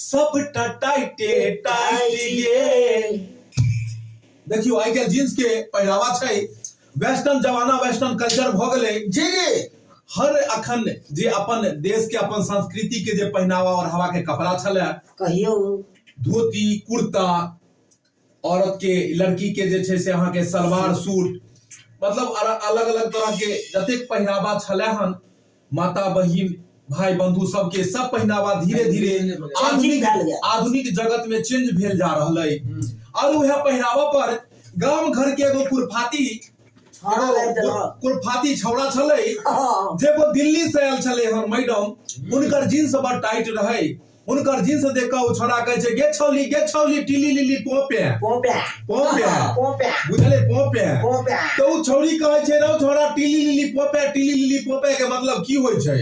सबटा टाइटे टाइट ये। देखियो, आइ काल्हि जींस के पहिरावा छै, वेस्टर्न जमाना, वेस्टर्न कल्चर भऽ गेलै। जी जी हर अखन जे अपन देश के, अपन संस्कृति के जे पहिनावा ओढ़ावा के कपड़ा छलै, कहियौ, धोती कुर्ता, औरत के, लड़की के जे छै से अहाँके सलवार सूट, मतलब अलग अलग तरह के जतेक पहिरावा छलै हन, माता बहिन भाई बंधु सबके सब पहिनावा धीरे धीरे आधुनिक भेल गेल। आधुनिक जगत में चेंज भेल जा रहल है। और वह पहिरावा पर गाम घर के एगो कुरफाती छौड़ा एगो लाबि देलक। कुरफाती छौड़ा छलै, जे वो दिल्ली से आयल छलै हन मैडम, हुनकर जींस बड़ टाइट रहै। हुनकर जींस देख कऽ ओ छौड़ा कहै छै, गे छौली, गे छौली, टिली लिली पोपे। पोपे। पोपे। पोपे। बुझले? पोपे। पोपे। तऽ ओ छौड़ी कहै छै, रौ छौड़ा, टिली लिली पोपे, टिली लिली पोपे के मतलब की होइ छै?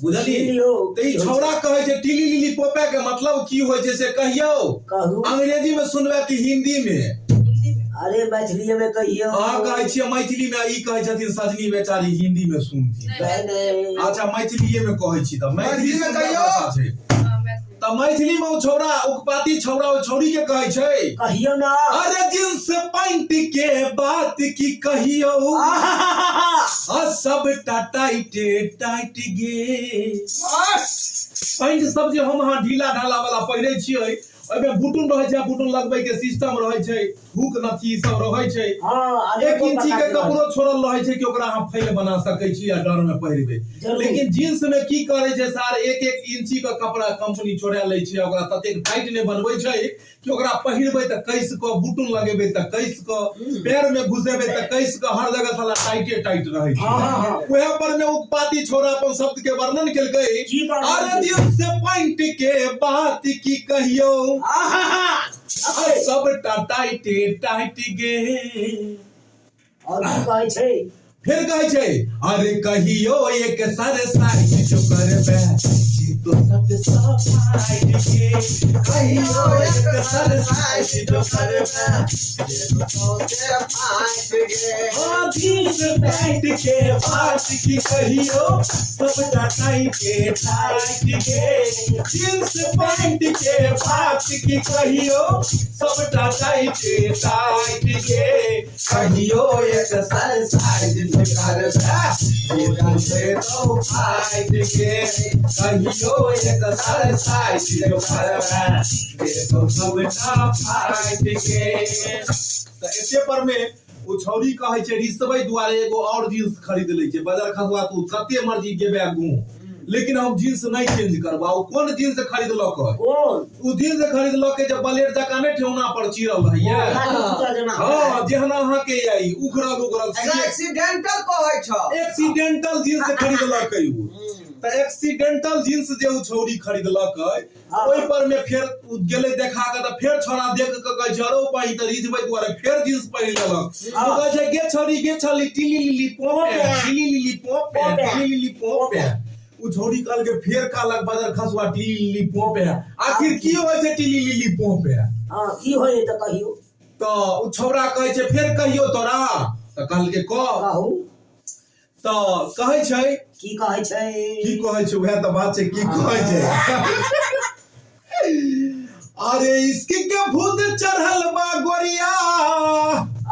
बुझलियै? की यौ? तऽ ई की होइ छौड़ा कहै छै, टिली लिली पोपे के मतलब की होइ छै से कहियौ। कहू। अंग्रेजी में सुनबै कि हिंदी में? अरे, मैथिलीए में कहियौ। अहाँ कहै छियै मैथिली में, ई कहै छथिन सजनी बेचारी हिंदी में सुनथिन। नहि नहि। अच्छा, मैथिलीए में कहै छी तऽ मैथिली मैथिली में सुन्दर कहियौ। भाषा छै। तऽ मैथिली में ओ छौड़ा, उकपाती छौड़ा ओ छौड़ी के कहै छै, कहियौ ना। अरे जींस पैंट के बात की कहियौ, आ सबटा टाइटे टाइट गे। पैंट सब जे हम अहाँ ढीला ढाला वाला पहिरै छियै, ओहिमे बुटुन रहै छै, बुटुन लगबै के सिस्टम रहै छै, हुक नथी सब रहै छै। अनेको 1 इंची के प्रकार के। कपड़ो छोड़ल रहै छै कि ओकरा अहाँ फैल बना सकै छी आ डर में पहिरबै। लेकिन जींस में की करै छै सार, 1-1 इंची के कपड़ा कंपनी छोड़ा लै छै, ओकरा ततेक टाइट नहि बनबै छै कि ओकरा पहिरबै तऽ कसि कऽ, बुटुन लगेबै तऽ कसि कऽ, पैर में घुसेबै तऽ कसि कऽ, हर जगह साला टाइटे टाइट रहै छै। हँ, हँ, हँ। उएह पर में उकपाती छोड़ा अपन शब्द के वर्णन केलकै। की वर्णन? अरे जींस पैंट के बात की कहियौ, आ सबटा टाइटे टाइट गे। और की कहै छै? फेर कहै छै, अरे कहियो एक सर साइज जो करबे जी तो सब सफाई के, कहियो एक सर साइज जो करबे हाँ, जींस पैंट के बात की कहियो, सबटा टाइटे टाइट गे। जींस पैंट के बात की कहियो, सबटा टाइटे टाइट गे। कहियो एक सर साइज करबे जीवन से तो फाइट के, कहियो एक सर साइज करबे देखो सबटा फाइट के। तऽ एते पर में ओ छौड़ी कहै छै, रिसबै दुआरे एगो और जींस खरीद लै छै, बजर खसुआ, तू कते मर्जी गेबे गू, लेकिन हम जींस नहि चेंज करबा। ओ कोन जींस खरीदलक है? कोन? ओ जींस खरीदलक जे ब्लेड जकाँ नहि ठेहुना पर चिरल रहैया। लाठी चूड़ा जेना। हँ, जेहन अहाँके यऽ उखड़ल उखड़ल। एकरा एक्सीडेंटल कहै छ। एक्सीडेंटल जींस खरीदलक ओ। तऽ एक्सीडेंटल जींस जे ओ छौड़ी खरीदलक, ओहि पर में फेर उ गेलै देखा के, तऽ फेर छौड़ा देख के कहै छै, अरे पाई तऽ रिझबै दुआरे फेर जींस पहिर लेलक। ओ कहै छै, गे छौड़ी, गे छौड़ी, टिली लिली पोपे, टिली लिली पोपे, टिली लिली पोपे। उ छौड़ी कहलकै, फेर कहलक बजर खसुआ टिली लिली पोपे, आखिर की होइ छै टिली लिली पोपे? हँ, की होइ तऽ कहियौ। तऽ उ छौड़ा कहै छै, फेर कहियौ तोरा? तऽ कहलकै, कह। कहू। तऽ कहै छै। की कहै छै? की कहै छै, उएह तऽ बात छै, की कहै छै? अरे इश्क के भूत चढ़ल बा गोरिया।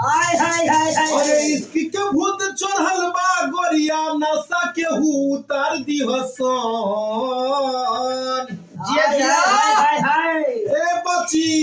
आय हाय हाय हाय। अरे इश्क के भूत चढ़ल बा गोरिया, नशा के हु उतार दिह सन। हाय हाय हाय हाय। ए बची।